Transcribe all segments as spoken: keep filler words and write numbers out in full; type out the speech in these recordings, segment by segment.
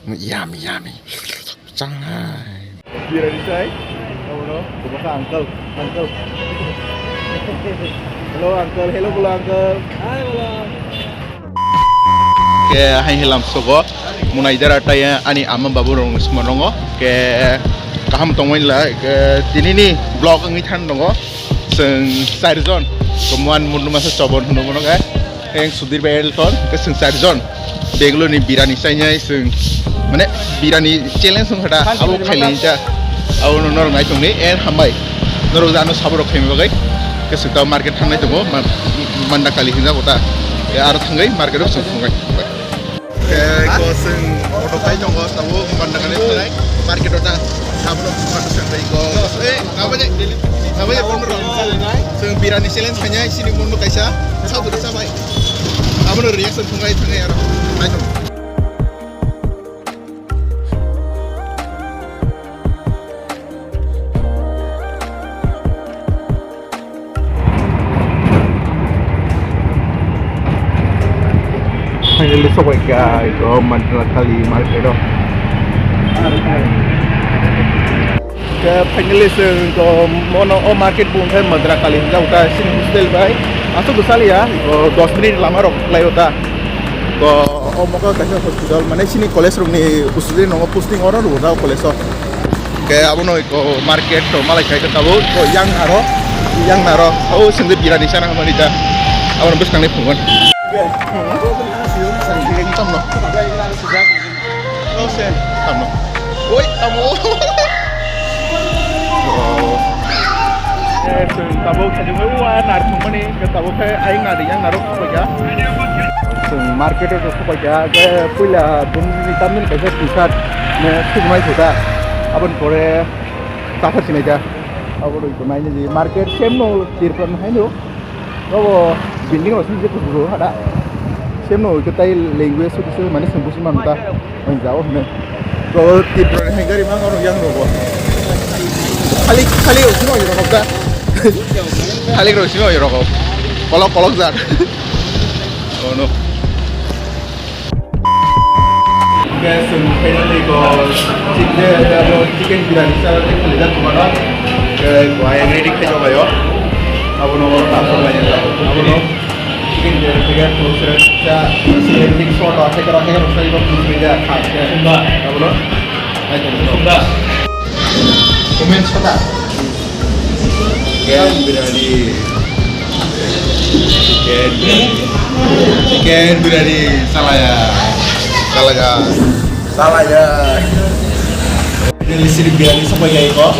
Yummy, yummy. Changnai. Birani sai. Abono, kubuka uncle, uncle. Hello, uncle. Hello, bolo uncle. Hi, bolo. Ke hai hilam sogo. Munai jara taya ani ama babu rong sima rongo. Ke kaham tongwai la. Ke tini ni vlog wngwi than rongo. Seng charjon. Komuan mundu masa chobon hunu bono ke. Eng Sudhir bai Elton, ke seng charjon. Bangalore ni birani chainai seng, mane birani challenge wng kha da, abo khailai ta. Abo no norok nai tongni, en hambai. Norok jano sabo rok khaima bagwi. Ke seng ta market thangnai tongo, ma-, Manda Kali hinja kota. Ke aro thangwi market o seng thangwi. Ke ko seng auto khai tongo, tabo Manda Kali thangnai market o ta. Abono buphang swngwi ko. Eh, ngabaje, ngabaje bono rok. Chwng birani challenge khainai, sini bono kaisa. Saburi sabai. Abono reaction thungai thungai aro. Naithok. Finally sobai kha ito Madrakali market o. Khe finally chwng ito mono o market bo wngkha Madrakali hinjak ta sini hostel bai. Aswk bwsaliya ito dos minute lama rok lai o ta. Ko o mokol kaisa hospital mane sini college rokni usuli nongo posting oro rwjak college o. Ke abono iko market to malai khai ka tabuk, ko yang naro, yang naro. O sengde birani sana hamani ta. Abono bwskang ni phungon. Tamno. Tamno. Oi, tamo. Eh, chwng tabuk sajwk bai uwa nar thwngmani, ke tabuk khe ayang nari yang narwk thwngbaikha. Chwng market o thwngbaikha, ke puila bumni tamni kaisa T-shirt ne thwngmai kha. Aboni pore chathar sinai da. Abo roi tongnai ni market same no Tripura ni haino. Abo building rok sini je kuburo hada. Same no ke tai language so kisa mane sengbo sima mata. Ang jao hne. Ko Tripura ni hai gari mang oro yang rogo. Khali, khali rok sima rok da. Khali rok sima rok. Kolok, kolok jar. Oh no. Ke chwng finally ko chicken, chicken biryani sa khalijak kumano. Ke ko ayang ready khai jok ayo. Abono ta so lai jok. Abono chicken biryani ke ko sira sa si mix soda ke kara ke ko sai ko pun meja kha ke. Abono. Ai ko. Comment sota. Chicken biryani. Chicken. Chicken biryani. Salaya. Salaga. Salaya. Ini sini biryani sampai ya iko.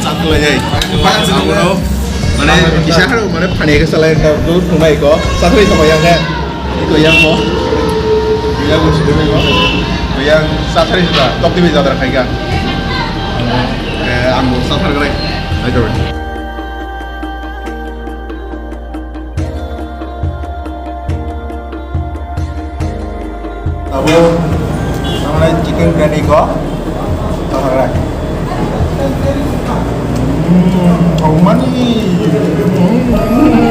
Chakulai ya. Mane kisa haro mane phani ke salai ta tu thunai ko. Chakulai sampai ya ke. Iko yang mo. Yang mo sudah mo. Yang chakulai sudah. Tok tibi jadar khai ka. Eh, ang bo sathar gre. Ayo. Abo, ang nai chicken biryani ko. Sathar gre. Hmm, how many? Hmm.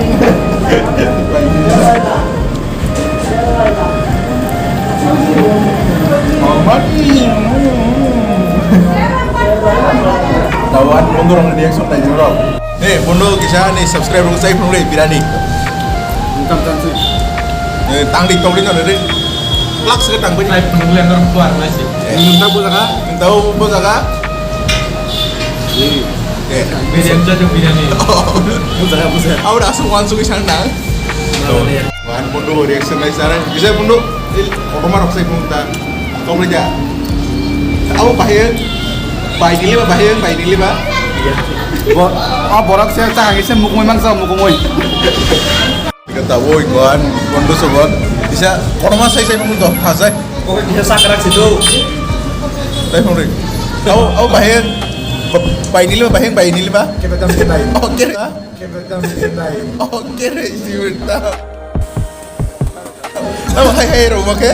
Tawan mundur ang reaction tayo bro. Eh, bondo kisa ni subscribe rok sai phung re birani. Income chance. Eh, tangdi tongdi no re. Plak se tang bani. Live phung le ngor kuar na si. Eh. Nung ta bo jaga? Nung ta bo jaga? Eh. Biryani, jaga biryani. Bo jaga, bo jaga. Aur asu wan sugi sang na. Wan bondo reaction nai sara. Bisa bondo. Il, kotorma rok sai bondo ta. Tong le ja. Abo bahai. Bai dili ba, bahai, bai dili ba. Bo, ah, borok se ta hagi se mukmui mang sa mukmui. Kita woi koan bondo sobon. Bisa kotorma sai sai bondo ta sai. Kok bisa sakrak situ. Sai bondo. Abo, abo bahai. Bai dili ba, bahai, bai dili ba. Kita jam kita. Oke. Kita jam kita. Oke re, isi berita. Tamo hai hai rok mo khe?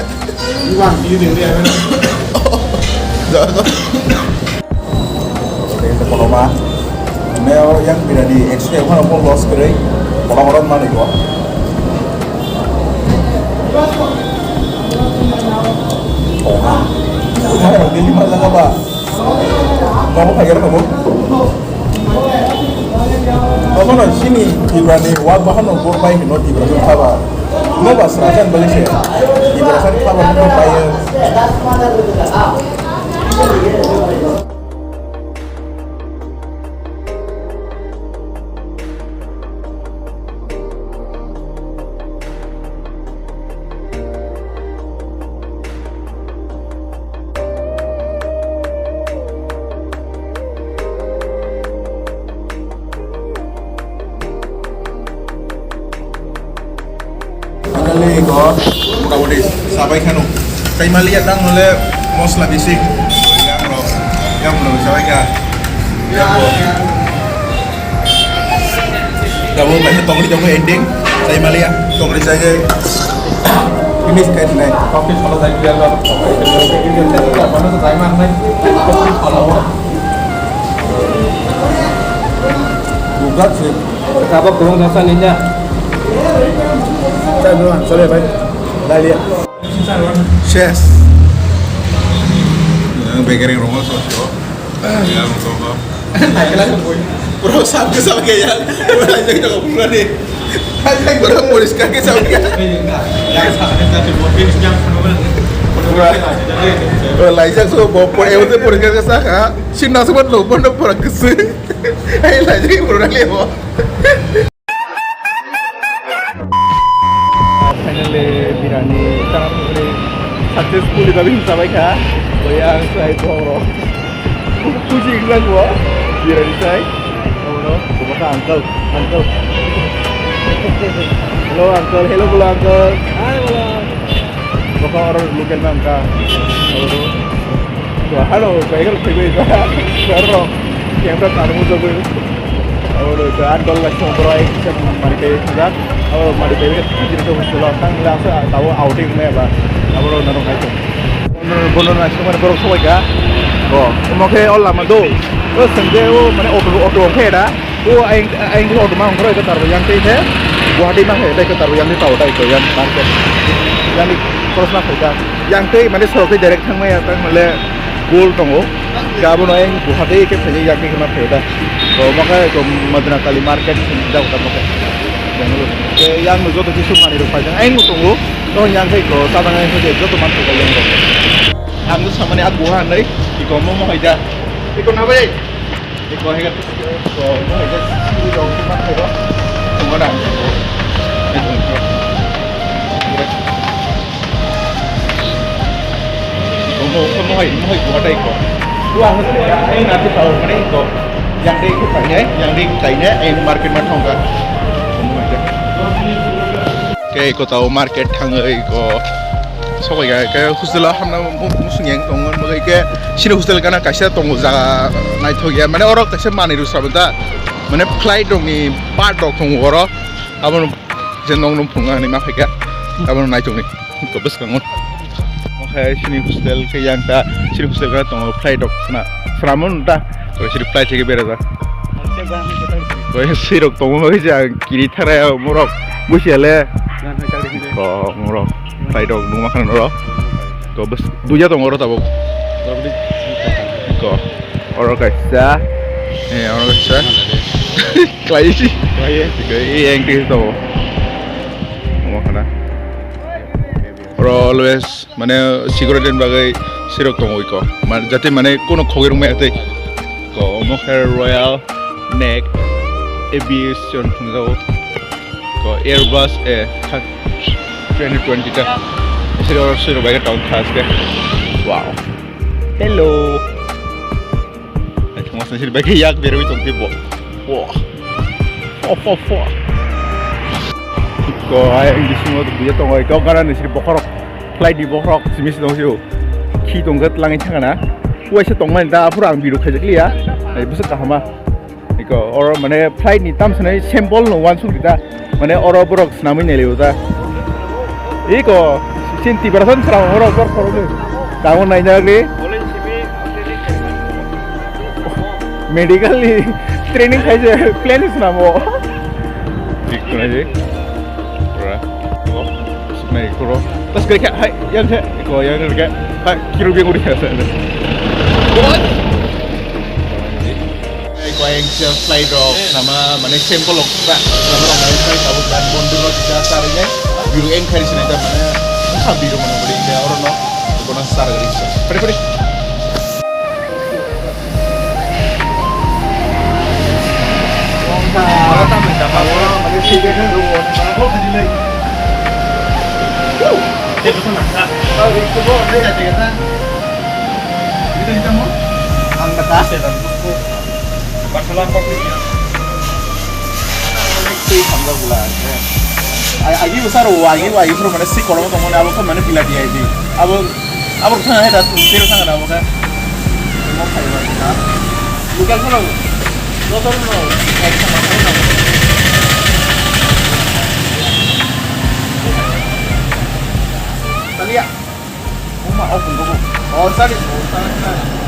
Iwan, ini dia. Jago. Ini koroma. Meo yang tidak di extra mana pun loss kere. Korong-korong mana itu? Nini ma jaga ba? Nogo phai gana kabo. Obono chini Tripura ni wak bahano bor bai hino Tripura ni thaba. No ba srasan bali se. Tripura san thaba no bai. Finally, iko motamoti sabai khano. Kaimaliya tang hole mosla bisi. Yang rok, yang rok sabai kha. Yang rok. Tabuk kaisa tongri tongo ending. Kaimaliya tongri sai finish kai nai. Office solo sai clear dok. Mana tu time nai. Office solo. Buka sih. Kaba kurung sasa ninja. Chai dulu, sorry, bhai. Dai liya. Ses. Yang bekereng rongol sosio. Ya, rongol. Bro, sab ke sab ke ya. Bro, laijak to kapura ni. Bro, poriskar ke sab ke. Bro, laijak so bo, bo, e, poriskar ke sab ha. Sin na so bo, bo, bo, pura kese. Ai, laijak bro, na liya bo. Finally, birani chana pugri successfully dabi hinsa bai kha. Boya ang sai boro. Kuchi ikla gua. Birani sai. Boro. Boro ka uncle. Uncle. Hello, uncle. Hello, bolo uncle. Hi, bolo. Boro oro local ma uncle. Boro. Hello, cycle phaibai ba. Boro. Camera kanu jagwi. Abo doi ka dol la song boro ai kisa mari kai sida. Abo mari kai ka tiri to selo tang la sa tawo outing me ba. Abo ro nang kai to. Bono na song mari borok sobai ka. Bo mo khe o lama do. O sengde o mane auto auto khe da. O ai ai auto ma ongkhoro ka tarbo yang tei khe. Guwahati ma khe dai ka tarbo yang tei tawo dai ko yang market. Yang ni cross ma khe ka. Yang tei mane sorok tei direct thang ma ya tang male. Gold tongo. Gabo no ayang buhate ke phai yakni khna phai da. To mokhe to Madina Kali market sin da uta mokhe. Ke yang no joto kisu mani rok phai jang ayang no tongo. To yang khai ko sadang ayang khai joto man phai yang rok. Ang no samani a buha nai. Iko mo mo hai da. Iko na bai. Iko hai ga. Ko mo hai da. Iko ma hai da. Ko mo da. Iko mo ko mo hai mo hai ko dai ko. Ko ang se ai na ti tau mane ko. Yang dei ko kai ne, yang dei kai ne, ai market ma thong ka. Ko mo hai da. Ke ko tau market thang ai ko. Sobai ga ke hostel o hamna musung yang tong mo ke sini hostel kana kaisa tong jaga naithok ya. Mane oro kaisa mani ru sabun ta. Mane flight rok ni part rok tongo oro. Abo je nong nong phunga ni ma phaika. Abo nai tong ni. Ko bwskango. Oke sini hostel ke yang ta sini hostel ka tongo flight rok na. Sramon ta. Ko sini flight ke bera ta. Ko sirok tongo ma kisa kiri thara ya morok. Busi ale. Ko morok. Flight rok numa khana oro. Ko bwskango. Duya tongo oro tabuk. Ko oro kaisa. Eh, oro kaisa. Klai si. Klai. Ko yang kiri tongo. Numa khana. Oro always mane security ni bagwi sirok tongo iko. Jate mane kono khogwi rwngmaya tei. Ko omo khe Royal Neck Aviation hwnjago. Ko Airbus, eh, twenty twenty ta. Siro siro bai tong kha aske. Wow. Hello. Ai thangma sini sini bai yak berwi tong tei bo. Wow. Fo fo fo. Ko ai ang bisingo buya tongo. Ko gara ni sini bokhorok. Flight ni bokhorok simi sini tong sio. Khi tong gat langi thangana. Uaisa tongmani da aphuru ang biru khaijak liya. Ai bwswk kahama. Iko oro mane flight ni tam sanai symbol no wansuk di ta. Mane oro borok snamwi nai liyo ta. Iko sin Tiprasa srang oro bor khoro ni. Tamo nai jak ni. Medical ni training khai je plan snamo. Iko nai je. Ora. Iko. Nai kuro. Tas kaya hai yang se. Iko yang kaya. Hai kiru biang uri kaya se. Koi ekta flight rok sama mane sample rok ta sama rok nai flight abo dan bondo rok ta ta ringai. Biru eng khari sinai ta mane sa biru mane bodi ta oro no. Kono sar gari. Pare pare. Ang kata. Twi hamjak bwla. Ai, agi bwsa rw, agi, agi phuru mane si kolom tongmani, abo khe mane pilati ai di. Abo, abo thang hai da, sir thang da, abo khe. Mo khai ba na. Local phuru, local no, ek sama khai na. Taliya. Oma, oh, punto ko. Oh, sorry. Oh, sorry, sorry.